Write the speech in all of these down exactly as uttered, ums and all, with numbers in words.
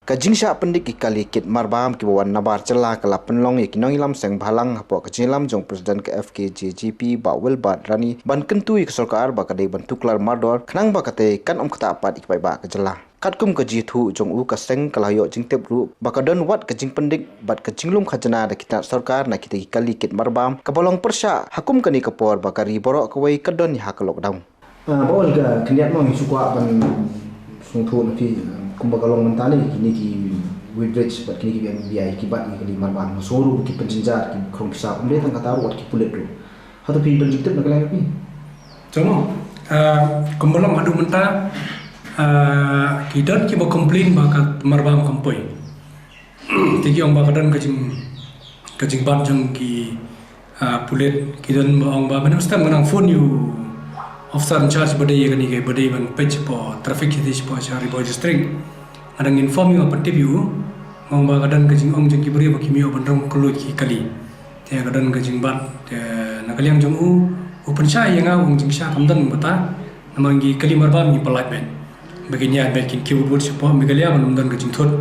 Ka jingshah pyndik ki kali kit marbam kiba wan nabar jylla ka la pynlong ïa ki nongïalam seng bhalang hapoh ka jingïalam jong President ka F K J G P Bah Wilbert Rani ban kyntu ïa ka sorkar ba ka dei ban tuklar mardor khnang ba katei kan ym ktah pat ïa ki paidbah ka jylla. Katkum ka jingïathuh jong u, ka seng ka la ïoh jingtip ruh ba ka don wat ka jingpyndik bad ka jinglum khajna da ki tnat sorkar na kita ki kali kit marbam kaba long pyrshah ha kum kane ka por ba ka ri baroh kawei ka don ïa ha ka lockdown. Ah, Bah Wilbert, ka khyndiat mo ngi shu kwah ban sngewthuh na phi, ah, kumba ka long mynta ne kine ki weighbridge bad kine ki B I ki bat ïa ki kali marbam, nga sngew ruh ki pynjynjar ki khrong ki sap, ym dei tang kata ruh wat ki pulit ruh. Hato phi don jingtip na ka liang phi? Tama, ah, kumba long haduh mynta, ah, ki don kiba complain ba ka marbam kam poi. Te ki ong ba ka don ka jing, ka jingbat jong ki, ah, pulit, ki don ba ong ba mynta stem nga nang phone ïa u officer in charge ba dei ïa kane ka, ba dei ban peit shapoh traffic, shapoh sha Ri Bhoi District. Nga dang inform ïa u, pyntip ïa u, nga ong ba ka don ka jingong jong ki briew ba kim ïoh ban rung kylluid ki kali. Te ka don ka jingbat, te na ka liang jong u, u pynshai ïa nga, u ong jingshah kam don mynta, namar ngi kali marbam ngi pyllait beit. Ba kin ïaid beit, kin kiew beit shapoh Meghalaya ban ym don ka jingthut,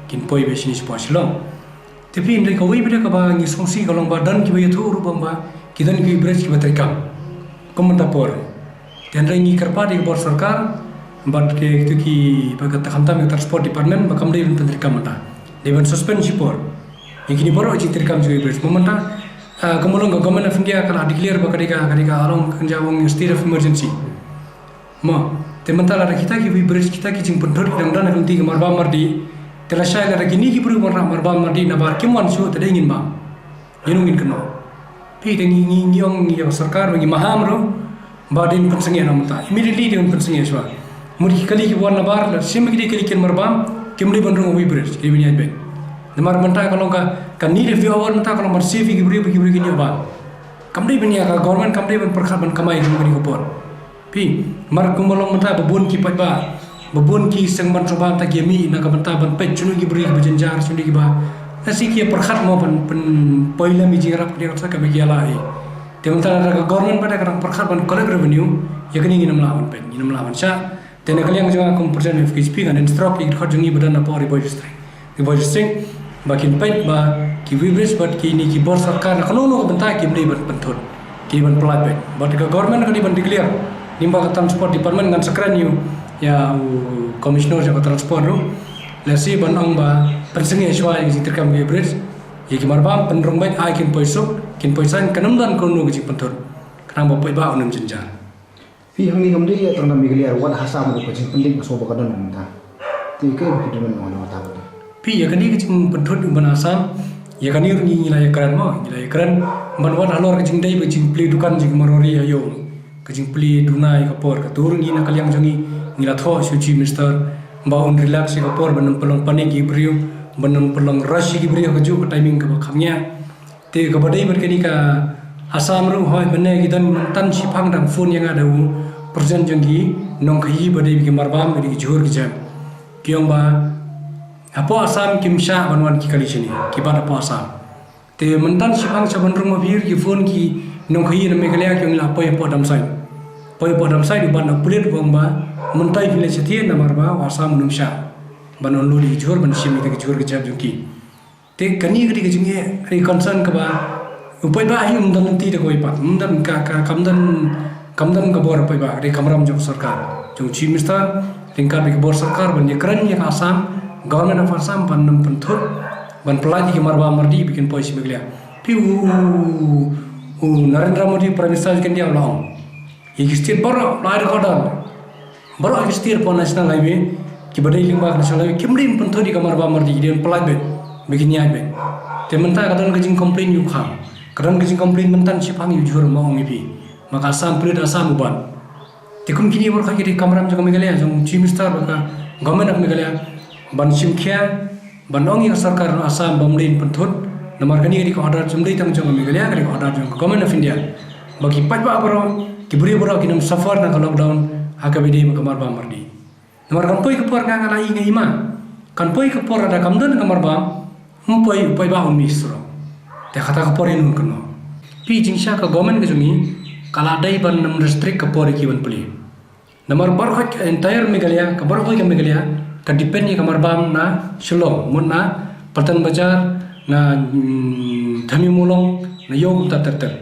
kin poi beit shane shapoh Shillong. Te phi, hynrei kawei pat de kaba ngi sngewsih ka long ba don kiba ïathuh ruh ba, ba ki don ki weighbridge kiba treikam kum mynta por. Te hynrei ngi kyrpad ïa ka bor sorkar bad kito ki, ba kata khamtam ïa ka Transport Department ba kam dei ban pyntreikam mynta. Dei ban suspend shipor ïa kine baroh ki jingtreikam jong ki weighbridge. Mo mynta, ah, kumba long ka Government of India ka la declare ba ka dei ka, ka dei ka long ka jingong state of emergency. Mo, te mynta lada kita ki weighbridge, kita ki jingpynthut ki dang don ha ka lynti ka marbam mardi, te lashai lada kine ki briew ban rah marbam mardi nabar kim wan shuh, te dei ngin bam. Ïano ngin kynnoh? Phi, te ngi, ngi, ngi ong ïa ka sorkar ba ngi maham ruh ba dei ban pynsangeh na mynta. Immediately dei ban pynsangeh shuwa. Mut ki kali kiba wan nabar, lada shim ki dei kali kit marbam, kim dei ban rung ha weighbridge, ki dei ban ïaid beit. Namar mynta ka long ka, ka need of the hour mynta ka long ban save ïa ki briew, ba ki briew kin ïoh bam. Kam dei ban ïa ka government, kam dei ban pyrkhat ban kamai ha kane ka por. Phi, mar kumba long mynta ba bun ki paidbah, ba bun ki seng ban sngewbha mynta ki mih na ka bynta ban peit shano ki briew kiba jynjar, shano kiba, lehse ki ïa pyrkhat mo ban pynpoi lem ïa jingïarap kane ka bynta kaba ki ïa lah hi. Te mynta lada ka government pat de ka dang pyrkhat ban collect revenue, ïa kane ngin ym lah ban peit, ngin ym lah ban shah. Te na ka liang jong nga kum president F K J P ngan instruct ïa ki dkhot jong ngi ba don hapoh Ri Bhoi District, Ri Bhoi District, ba kin peit ba ki weighbridge bad kine ki bor sorkar na kano kano ka bynta kim dei ban pynthut, ki ban pyllait beit. Bad ka government ka dei ban declare, lyngba ka Transport Department, ngan sa kren ïa u, ïa u commissioner jong ka transport ruh, lehse ban ong ba pynsangeh shuwa ïa ki jingtreikam ki weighbridge, ïa ki marbam pynrung beit, ai kin poi suk, kin poi saiñ, kan ym don kano kano ka jingpynthut, khnang ba paidbah un ym jynjar. Phi, hangne kam dei tang na Meghalaya, wat ha Assam ruh ka jingpyndik nga sngew ba ka don mynta. Te kaei ba phi don mynta? Phi, ïa kane ka jingpynthut u ban Assam, ïa kane ruh ngi, ngi la ïakren mo, ngi la ïakren. Ban wat halor ka jingdei ba jingplie dukan jong ki marwari ha ïew, ka jingplie duna ïa ka por, kato ruh ngi na ka liang jong ngi, ngi la thoh sha u Chief Minister ba un relax ïa ka por, ban ym pynlong panic ïa ki briew, ban ym pynlong rush ïa ki briew ha kajuh ka timing kaba kham ngiah. Te kaba dei bad kane ka Assam ruh, hooid mynne ki don mynta shiphang dang phone ïa nga da u president jong ki nongkhaïi ba dei ba ki marbam, ba dei ki jhur ki jep. Ki ong ba hapoh Assam kim shah ban wan ki kali shane, ki bat hapoh Assam. Te mynta shiphang sha ban rung ma phi ruh ki phone ki nongkhaïi na Meghalaya ki ong la poi hapoh Damsait. Poi hapoh Damsait, u bat na pulit u ong ba mynta phi leit shathie namar ba u Assam um shah ban unload ïa ki jhur, ban shim ïa ki jhur ki jep jong ki. Te kane ka dei ka jingeh, ka dei ka concern kaba u paidbah hi um don lynti da kawei pat, um don ka, ka, kam don, kam don ka bor u paidbah, ka dei ka kamram jong ka sorkar, jong u Chief Minister, ryngkat bad ka bor sorkar ban ïakren ïa ka Assam, Government of Assam ban ym pynthut, ban pyllait ïa ki marbam mardi ba kin poi sha Meghalaya. Phi, u, u, u Narendra Modi, Prime Minister jong ka India, u la ong ïa ki state baroh, la ai order. Baroh ki state hapoh National Highway, kiba dei lyngba ka National Highway, kim dei ban pynthut ïa ka marbam mardi, ki dei ban pyllait beit, ba kin ïaid beit. Te mynta ka don ka jingcomplain ïa u kham, ka don ka jingcomplain mynta shiphang ïa u jhur, ma ong ïa phi, ma ka Assam, pulit Assam u bat. Te kum kine baroh ki dei kamram jong ka Meghalaya, jong u Chief Minister bad ka Government of Meghalaya, ban shim khia, ban ong ïa ka sorkar Assam ba ym dei ban pynthut, namar kane ka dei ka order, ym dei tang jong ka Meghalaya, ka dei ka order jong ka Government of India. Ba ki paidbah baroh, ki briew baroh kin ym suffer na ka lockdown ha kaba ïadei bad ka marbam mardi. Namar kan poi ka por, nga nga la ïohi, nga ïohi ma, kan poi ka por lada kam don ka marbam, ym poi, u paidbah un mih surok. Te kata ka por ïa un kynnoh. Phi, jingshah ka government ka jong ngi ka la dei ban ym restrict ka por ïa ki ban plie. Namar baroh ka entire Meghalaya, ka baroh ka Meghalaya, Ka depend ïa ka marbam na Shillong, mut na Patan Bazaar, na, mm, Thami Mulong, na ïoh kumta ter ter.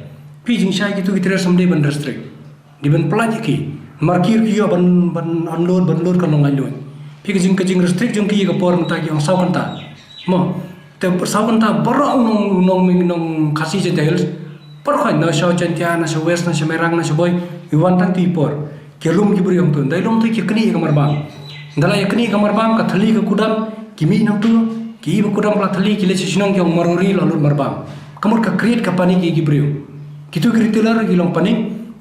Phi jingshai kitu ki trader sam dei ban restrict. Dei ban pynlait ïa ki. Namar ki ruh ki ïoh ban, ban unload, ban load kan long laitluid. Phi ka jing, ka jing restrict jong ki ïa ka por mynta ki ong saw kynta. Mo, te saw kynta baroh nong, nong, nong Khasi Jaintia Hills. Por khoi na sha Jaintia, na sha West, na sha Mairang, na sha Bhoi. Ïa wan tang tu i por. Ki lum ki briew hangtu. Dei lum tu ki knieh ïa ka marbam. Dei la ïa knieh ïa ka marbam, ka thylli ka kudam, ki mih nangtu, ki ïoh ba kudam ka la thylli, ki leit sha shnong ki ong Marwari la lut marbam. Ka mut ka create ka panic ïa ki briew. Kitu ki retailer ki long panic,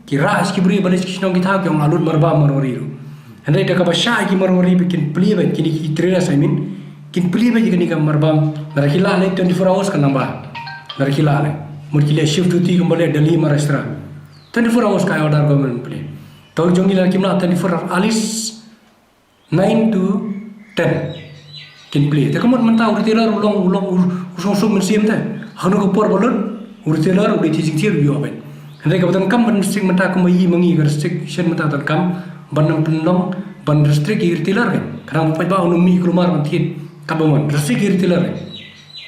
ki rah sha ki briew ba leit sha ki shnong ki thaw ki ong la lut marbam Marwari ruh. Hynrei da kaba shah ïa ki Marwari ba kin plie beit kine ki traders, I mean, kin plie beit ïa kane ka marbam. Lada ki lah leit twenty-four hours kan nang bha. Lada ki lah leit. Mut ki leh shift duty kumba leh Delhi, Maharashtra. Twenty-four hours ka ai order government plie. Tang jong ngi lada kim lah twenty-four hours, at least nine to ten kin plie. Te ka mut mynta u retailer u long, u long, u, u song sum mynsiem te. Hangno ka por ba lut, u retailer u dei thied jingthied u ïoh beit. Hynrei kaba donkam ban sing mynta kumba ïohi ma ngi ka restriction mynta donkam ban nang pynlong, ban restrict ïa ki retailer kan. Ka dang paidbah un ym mih kulmar ban thied. Kaba mon, restrict ïa ki retailer kan.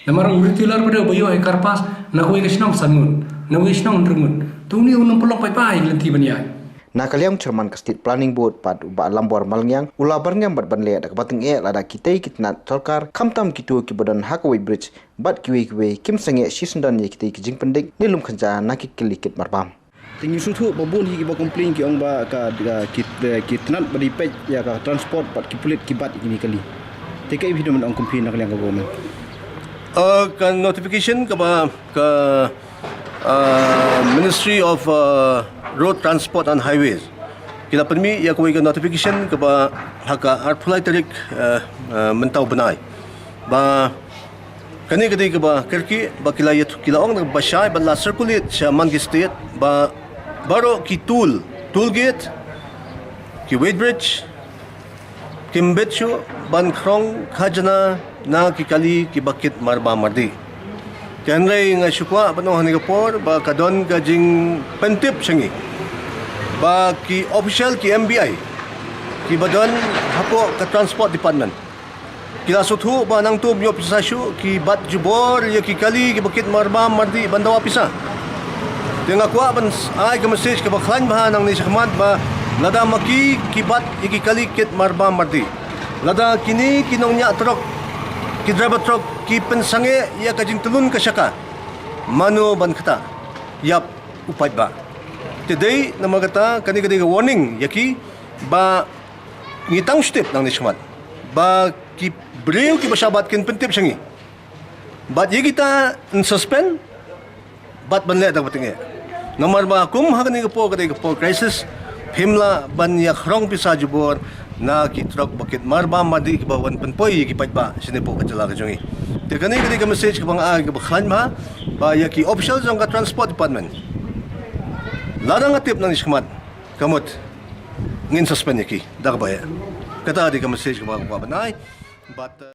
Namar u retailer ba dei uba ïoh ïa ka carpas, na kawei ka shnong san ngut, na kawei ka shnong hynriew ngut. Te une un ym pynlong paidbah ïa ki lynti ban ïaid. Na ka liang u Chairman ka State Planning Board pat u Bah Lambor Malngiang u la byrngem bad ban leh da kaba tyngeh lada kitei ki tnat sorkar khamtam kito kiba don ha ka weighbridge bad kiwei kiwei kim sangeh shisyndon ïa kitei ki jingpyndik ne lum khynja na ki kali kit marbam. Te ngi sngewthuh ba bun hi kiba complain ki ong ba ka, ka ki, ki tnat ba dei peit ïa ka transport bad ki pulit ki bat ïa kine ki kali. Te kaei phi don ban ong kum phi na ka liang ka government? Uh, ka notification kaba ka, uh, Ministry of, uh, Road Transport and Highways ki la pynmih ïa kawei ka notification kaba ha ka arphew lai tarik, uh, uh, mynta u bnai. Ba kane ka dei kaba kyrkieh ba ki la ïa, ki la ong ba shai ba la circulate sha man ki state ba baroh ki toll, toll gate, ki weighbridge, kim bit shuh ban khrong khajna na ki kali kiba kit marbam mardih. Te hynrei nga shu kwah ban ong ha kane ka por ba ka don ka jingpyntip sha ngi ba ki official ki M B I kiba don hapoh ka Transport Department ki la sngewthuh ba nangta ym ïoh pisa shuh, ki bat jubor ïa ki kali kiba kit marbam mardih ban dawa pisa. Te nga kwah ban ai ka message kaba khlaiñ bha nangne shakhmat ba lada ma ki ki bat ïa ki kali kit marbam mardih, lada kine ki nongñiah trok, ki driver trok ki pynsangeh ïa ka jingtyllun ka shaka, mano ban ktah? Ïap, u paidbah. Te dei namar kata kane ka dei ka warning ïa ki ba ngi tang shu tip nangne shakhmat ba ki briew kiba shah bat kin pyntip sha ngi. Bad ïa kita yn suspend bad ban leh da kaba tyngeh. Namar ba kum ha kane ka por ka dei ka por crisis, phim lah ban ïa khrong pisa jubor na ki trok ba kit marbam mardih kiba wan pynpoi ïa ki paidbah shane hapoh ka jylla ka jong ngi. Te kane ka dei ka message kaba nga ai kaba khlaiñ bha ba ïa ki official jong ka Transport Department, lada nga tip nangne shakhmat, ka mut ngin suspend ïa ki da kaba heh. Kata dei ka message kaba nga kwah ban ai. Bad, uh,